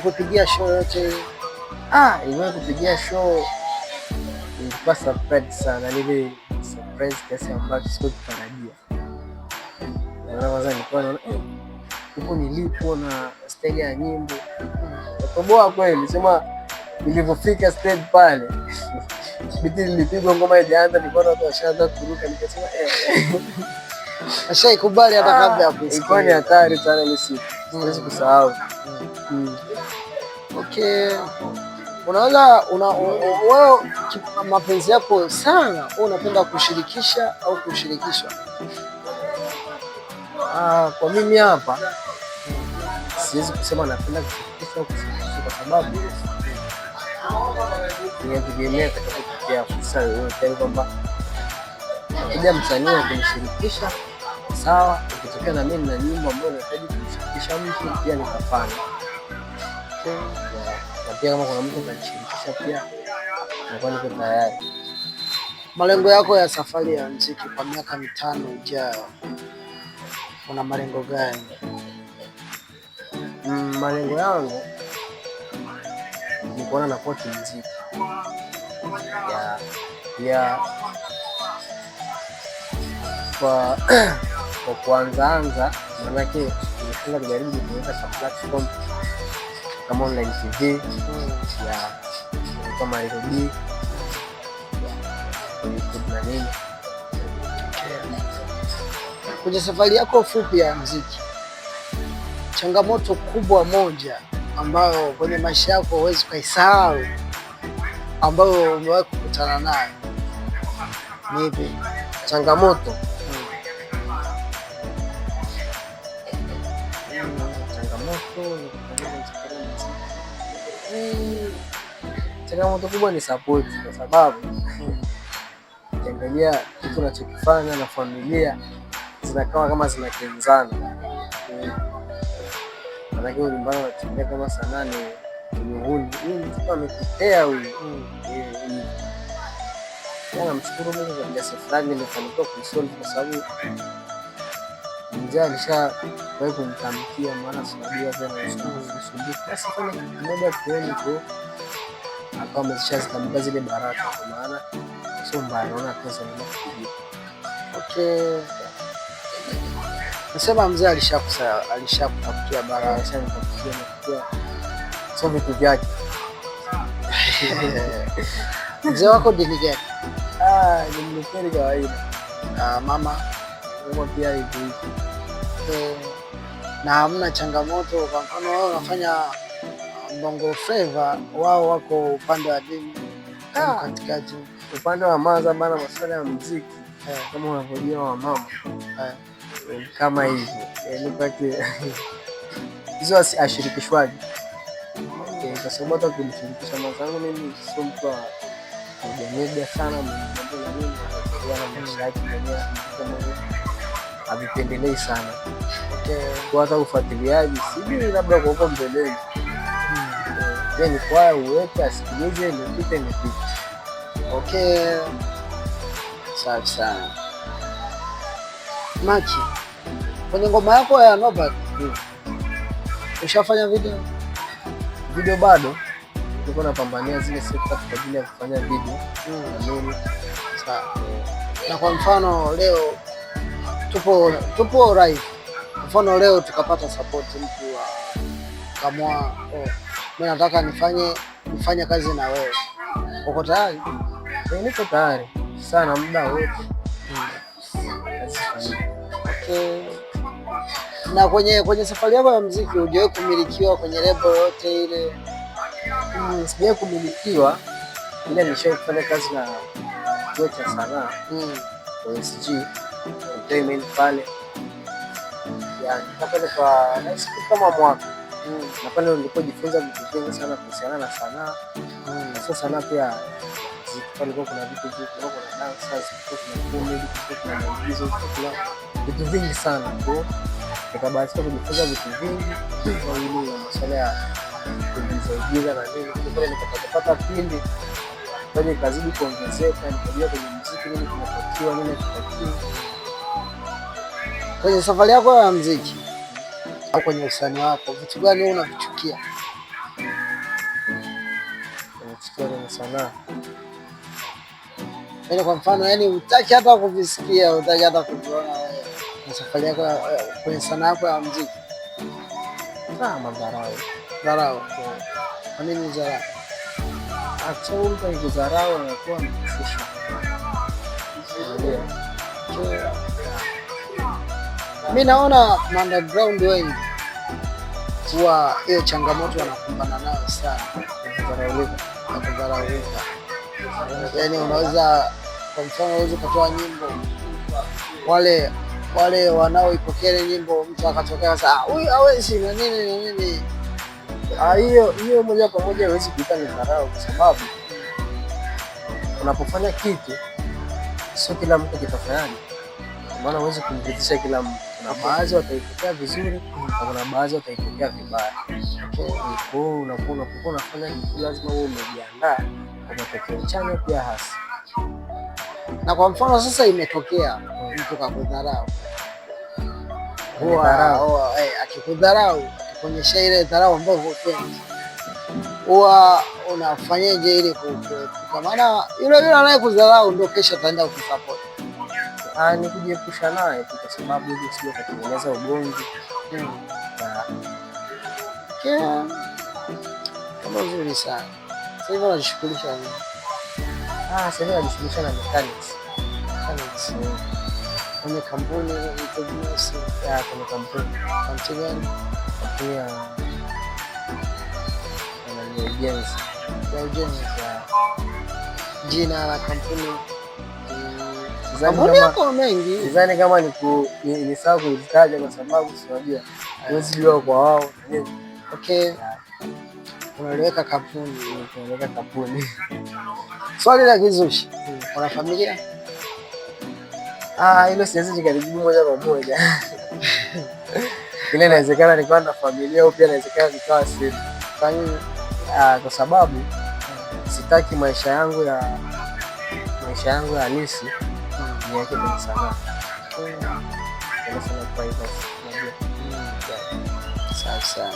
Kupigia show yote? Ah, niliwahi kupigia show, nilikuwa surprise sana, nile surprise kiasi ambacho sikutarajia. Na kwanza nilikuwa naona huko nilipo na staili ya nyimbo natoboa kweli, sema nilivyofika stage pale beat lilipigwa, ngoma haijaanza, nilikuwa watu washaanza kuruka, nikasema eh, Ashaikubali hata kabla ya ilikuwa ni kuisikia. Hatari sana ile siku, siwezi kusahau. Okay. Unaweza una wewe mapenzi yako sana, wewe unapenda kushirikisha au kushirikishwa? Ah, kwa mimi hapa siwezi kusema napenda kushirikisha au kushirikishwa kwa sababu inategemea itakapotokea fursa yoyote, yaani kwamba akija msanii wa kunishirikisha sawa, ikitokea na mimi nina nyimbo ambayo nahitaji kumshirikisha mtu pia nitafanya. Na pia kama kuna mtu atanishirikisha pia nakuwa niko tayari. Malengo yako ya safari ya mziki kwa miaka 5 ijayo, una malengo gani? Malengo yangu ni kuona nakuwa kimziki ya kwa kuanzaanza, maanake nimependa kujaribu kuweka kwa platform kama online TV ya kama Nairobi YouTube na nini. Kwenye safari yako fupi ya mziki, changamoto kubwa moja ambayo kwenye maisha yako huwezi ukaisahau, ambayo umewahi kukutana nayo ni ipi? Changamoto changamoto ni kukutana na safari ya mziki. Changamoto kubwa ni support, kwa sababu ukiangalia kitu unachokifanya na familia zinakuwa kama zinakinzana. Maanake huyu nyumbani anatumia kama sanaa ni uhuni, huyu mtoto amepotea huyu. Namshukuru Mungu kwa kiasi fulani nimefanikiwa kuisolve kwa sababu mzee alishawahi kunitamkia, maana si unajua tena usumbufu usumbufu, basi fanya kitu kimoja tuone tu, akawa ameshazitamka zile baraka, kwa maana sio mbaya, naona hatua zinaenda kupiga. Okay. Nasema mzee alishakutafutia baraka. Alishanitafutia na kujua sio vitu vyake. Mzee wako dini gani? Ah, ni Mlutheri kawaida. Ah, mama? Mama pia hivyo hivyo. Eh, na hamna changamoto? Kwa mfano wewe unafanya Bongo Flava, wao wako upande wa dini Ah. katikati. Upande wa maza bana, masuala ya muziki kama unavyojua wa mama kama hivyo, yaani kwake hizo ashirikishwaji kwa sababu hata ukimshirikisha mwenzangu, mimi sio mtu wa media media sana, mambo na nini, anakuwa na maisha yake mwenyewe, mwenyewe havipendelei sana. Kwa hata ufuatiliaji sijui, labda kwa huko mbeleni. Ni kwaya uweke asikilize, imepita imepita. Okay, safi sana. Machi, kwenye ngoma yako ya Nobody ushafanya video? Video bado, niko napambania zile setup kwa ajili ya kufanya video na nini. Sawa. Na kwa mfano leo tupo live, mfano leo tukapata support, mtu wa kamua, oh, mimi nataka nifanye kazi na wewe, uko tayari? Niko tayari sana muda wote. Kazi ifanyike. Okay. Na kwenye safari yako ya muziki hujawahi kumilikiwa kwenye lebo yoyote ile? Sijawahi kumilikiwa, ila nishawahi kufanya kazi na kituo cha sanaa OSG Entertainment pale. Ya, nilikaa pale kwa nahisi kama mwaka. Na pale nilipojifunza vitu vingi sana kuhusiana na sanaa. Na sio sanaa pia muziki. Pale kulikuwa kuna vitu vingi, kulikuwa kuna dancers, kulikuwa kuna comedy, kulikuwa kuna maigizo, kulikuwa kuna vitu vingi sana. Kwa hiyo nikabahatika kujifunza vitu vingi kwa ile ya masuala ya kuigiza na nini. Kwa pale nikapata pindi pale ikazidi kuongezeka, nikajua kwenye muziki nini kinatakiwa, nini hakitakiwi. Kwenye safari yako ya muziki au kwenye usanii wako, vitu gani wewe unavichukia? Nachukia kwenye sanaa. Yaani kwa mfano, yani hutaki hata kuvisikia, hutaki hata kuviona wewe na safari yako kwenye sanaa yako ya muziki. Madharau. Dharau. Kwa nini dharau? Kwa sababu mtu akikudharau anakuwa amekufisha. Mi naona underground wengi huwa hiyo changamoto wanakumbana nayo sana, Kudharaulika. ya kudharaulika. Yaani unaweza kwa mfano, unaweza ukatoa nyimbo, wale wanaoipokea ile nyimbo, mtu akatokea sasa, huyu hawezi na nini na nini. Hiyo moja kwa moja huwezi kuita ni dharau, kwa sababu unapofanya kitu sio kila mtu kitafanyaje, maana huwezi kumridhisha kila mtu. Kuna baadhi wataipokea vizuri na kuna baadhi wataipokea vibaya. Okay. Kwa hiyo unapokuwa unafanya kitu lazima uwe umejiandaa kwa matokeo chanya pia hasi. Na kwa mfano sasa imetokea mtu kakudharau, huwa akikudharau, akikuonyesha ile dharau ambayo hupendi, huwa unafanyaje ili kuepuka? Maana yule yule anayekudharau ndio kesho ataenda kukusupport. Ni kujiepusha naye tu, kwa sababu ili usije ukatengeneza ugomvi. Kama nzuri sana. Sasa hivi unajishughulisha nini? Sasa hivi najishughulisha na mechanics. Mechanics. Kwenye kampuni mtu binafsi? Ya, kwenye kampuni. Kampuni gani? Kampuni ya ujenzi. Ya ujenzi. Ya. Jina la kampuni? Sidhani Kampuni kama yako mengi. Sidhani kama ni sawa kuitaja kwa sababu si unajua huwezi jua kwa wao. Okay. Unaliweka kampuni. Unaliweka kampuni. Swali la kizushi. Una familia? Hilo siwezi nikalijibu moja kwa moja. Ile inawezekana nikawa na familia au pia inawezekana nikawa sina. Kwa nini? Kwa sababu sitaki maisha yangu ya halisi niweke kwenye sanaa. Kwenye sanaa privacy, unajua. Safi sana.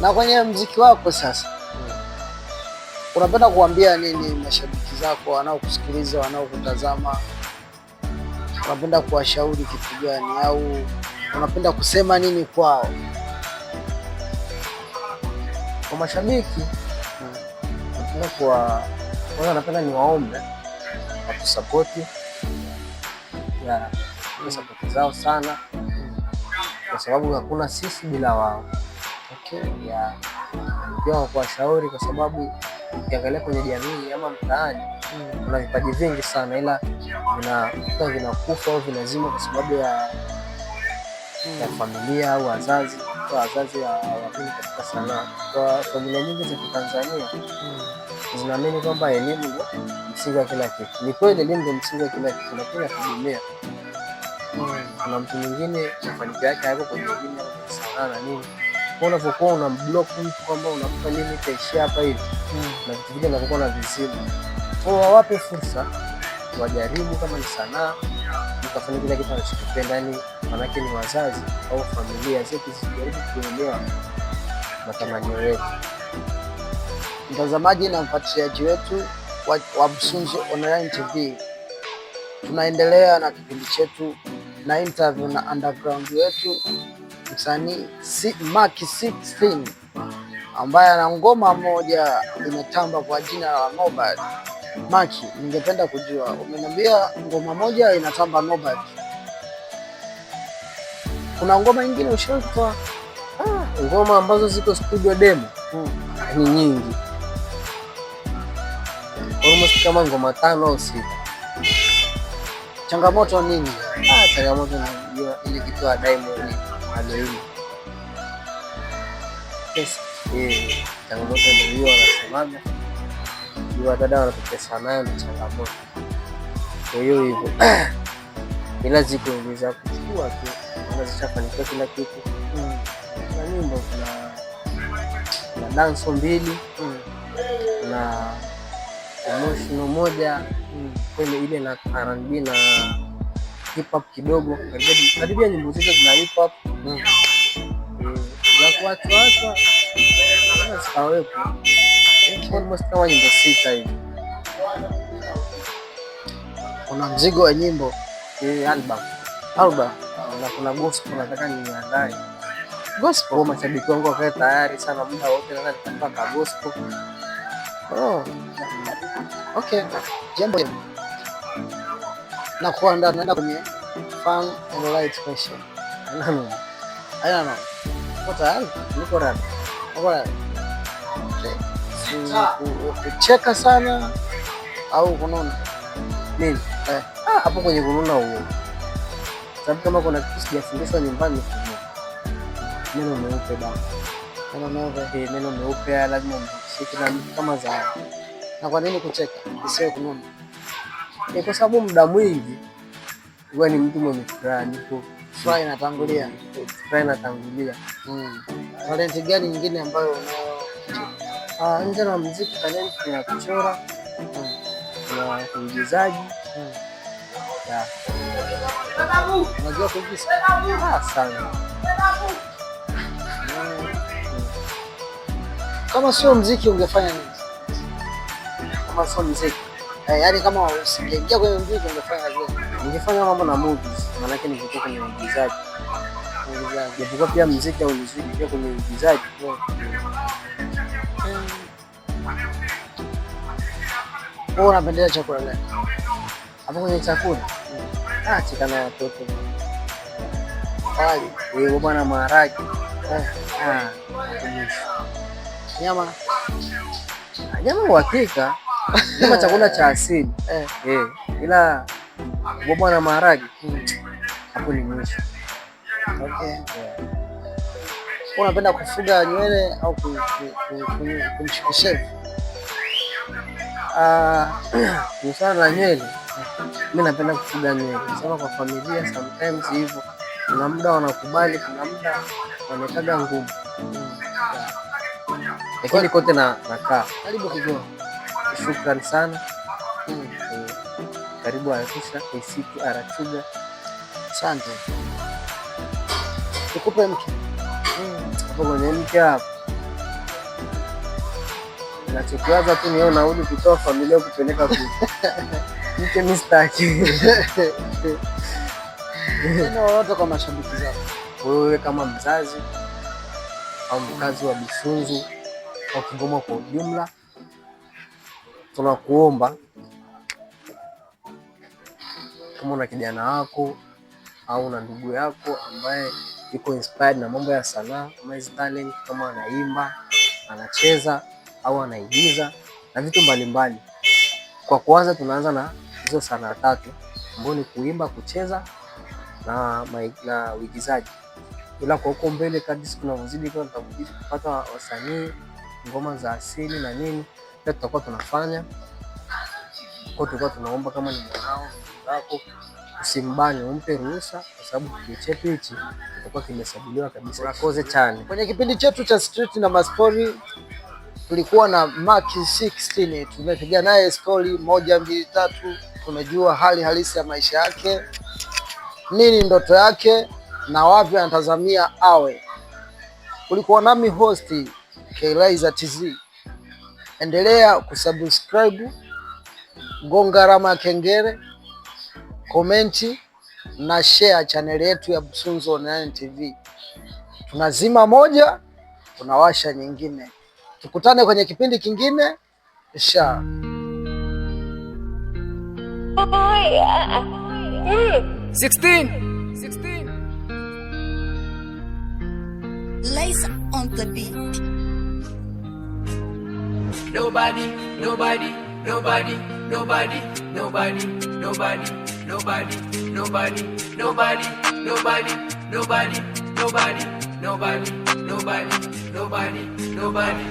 Na kwenye muziki wako sasa, unapenda kuambia nini mashabiki zako wanaokusikiliza, wanaokutazama? Unapenda kuwashauri kitu gani au unapenda kusema nini kwao? Kwa mashabiki, kwanza napenda niwaombe watusapoti, ya support zao sana, kwa sababu hakuna sisi bila wao. Ya, pia kwa kuwashauri, kwa sababu ukiangalia kwenye jamii ama mtaani kuna vipaji vingi sana, ila vinakuta vinakufa au vinazimwa kwa sababu ya familia au wazazi. Kwa wazazi hawaamini katika sanaa. Kwa familia nyingi za Kitanzania zinaamini kwamba elimu ndio msingi wa kila kitu. Ni kweli elimu ndio msingi wa kila kitu, lakini inategemea. Kuna mtu mwingine mafanikio yake hayako kwenye elimu au kwenye sanaa na nini. Kwa unapokuwa unamblock mtu kwamba unampa nini itaishia hapa hivi, na vitu vingine unapokuwa unavizima. Kwa hiyo wawape fursa wajaribu, kama ni sanaa mkafanya kile kitu anachokipenda, yani manake ni wazazi au familia zetu zijaribu kuelewa matamanio yetu. Mtazamaji na mfuatiliaji wetu wa Busunzu Online TV, tunaendelea na kipindi chetu na interview na underground wetu msanii Macky 16 ambaye ana ngoma moja inatamba kwa jina la Nobody. Macky, ningependa kujua, umeniambia ngoma moja inatamba Nobody, kuna ngoma nyingine ushawahi kutoa? Ngoma ambazo ziko studio demo ni nyingi, almost kama ngoma 5 au 6. Changamoto nini? Changamoto ni hiyo, ile kitu ya Diamond aloima Pesa. Changamoto ndio hiyo, wanasemaga hiyo dada wanatupesa nayo ni changamoto. Kwa hiyo hivyo ila ziko ni za kuchukua tu, maana zishafanikiwa kila kitu. Kuna nyimbo, kuna dance 2, kuna emotional moja, kweli ile na R&B na hip hop kidogo. Karibia nyimbo zote zina hip hop. Za kuachwa achwa zikawepo. Okay. Almost kama nyimbo 6 hivi. Una mzigo wa nyimbo? Album. Album. Na kuna gospel nataka niandae. Gospel? Kwa mashabiki wangu wakae tayari sana muda wote nataka nitatoa ka gospel. Oh. Okay. Jambo jema. Na kuandaa naenda kwenye fun and light question. Nani? I don't know. Uko tayari? Niko ready. Uko ready? Okay. Kucheka sana au kununa? Nini? Eh. Hapo kwenye kununa huo. Sababu kama kuna kitu sijafundishwa nyumbani kununa. Meno meupe bana. Meno meupe. Meno meupe lazima umshike na mtu kama za. Na kwa nini kucheka isiwe kununa? Kwa sababu muda mwingi huwa ni mtu mwenye furaha, niko furaha inatangulia. Furaha inatangulia. Talenti gani nyingine ambayo unayo? Nje na muziki, talenti kuna kuchora, kuna uigizaji. Yeah. Unajua kuigiza? Sana. Kama sio muziki ungefanya nini? Kama sio muziki? Yaani kama usingeingia kwenye muziki ungefanya nini? Ningefanya mambo na movies, maana yake ningekuwa kwenye uigizaji. Uigizaji. Japokuwa pia muziki au muziki pia kwenye uigizaji. Wewe unapendelea chakula gani? Hapo kwenye chakula? Cheka na watoto. Wali. Wewe bwana maharage. Nyama. Nyama uhakika. Nyama chakula cha asili. Ila wewe bwana maharage. Hapo ni mwisho. Okay. Unapenda kufuga nywele au kumshave? Kuhusiana na nywele, mimi napenda kufuga nywele. Sema kwa familia sometimes hivyo. Kuna muda wanakubali, kuna muda wanataka ngumu. Lakini kote nakaa. Karibu Kigoma. Shukrani sana. Karibu Arusha, ACT Arachuga. Asante. Tukupe mke. Hapo kwenye mke hapo. Nachokiwaza tu nione nauli kutoa familia kupeleka kule. Mke mimi sitaki. Neno lolote kwa mashabiki zako? Wewe kama mzazi au mkazi wa Busunzu au Kigoma kwa ujumla, tunakuomba kama una kijana wako au una ndugu yako ambaye yuko inspired na mambo ya sanaa, kama hizi talent, kama anaimba, anacheza au anaigiza na vitu mbalimbali. Kwa kwanza tunaanza na hizo sanaa tatu ambazo ni kuimba, kucheza na uigizaji. Ila kwa huko mbele kadri siku tunavyozidi kwa tutazidi kupata wasanii, ngoma za asili na nini, pia tutakuwa tunafanya. Kwa tulikuwa tunaomba kama ni mwanao, ndugu yako, usimbane, umpe ruhusa kwa sababu kituo chetu hichi kitakuwa kimesajiliwa kabisa. Urakoze cyane. Kwenye kipindi chetu cha Street na Mastori tulikuwa na Mark 16, tumepiga naye story 1 2 3, tumejua hali halisi ya maisha yake, nini ndoto yake na wapi anatazamia awe. Ulikuwa nami host Kaylaiza TZ. Endelea kusubscribe, gonga alama ya kengele, komenti na share channel yetu ya Busunzu Online TV. Tunazima moja, tunawasha nyingine. Tukutane kwenye kipindi kingine. Inshallah. 16. 16. Lace on the beat. Nobody, nobody, nobody, nobody, nobody, nobody, nobody, nobody, nobody, nobody, nobody, nobody, nobody, nobody, nobody, nobody.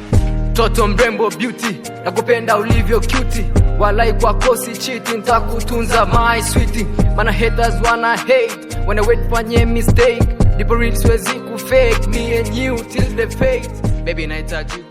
Toto mrembo beauty, nakupenda ulivyo cutie. Walai kwako si cheat, nitakutunza my sweetie. Mana haters wana hate, wana wait fanye mistake. Ndipo real siwezi kufake, me and you till the fate. Baby nahitaji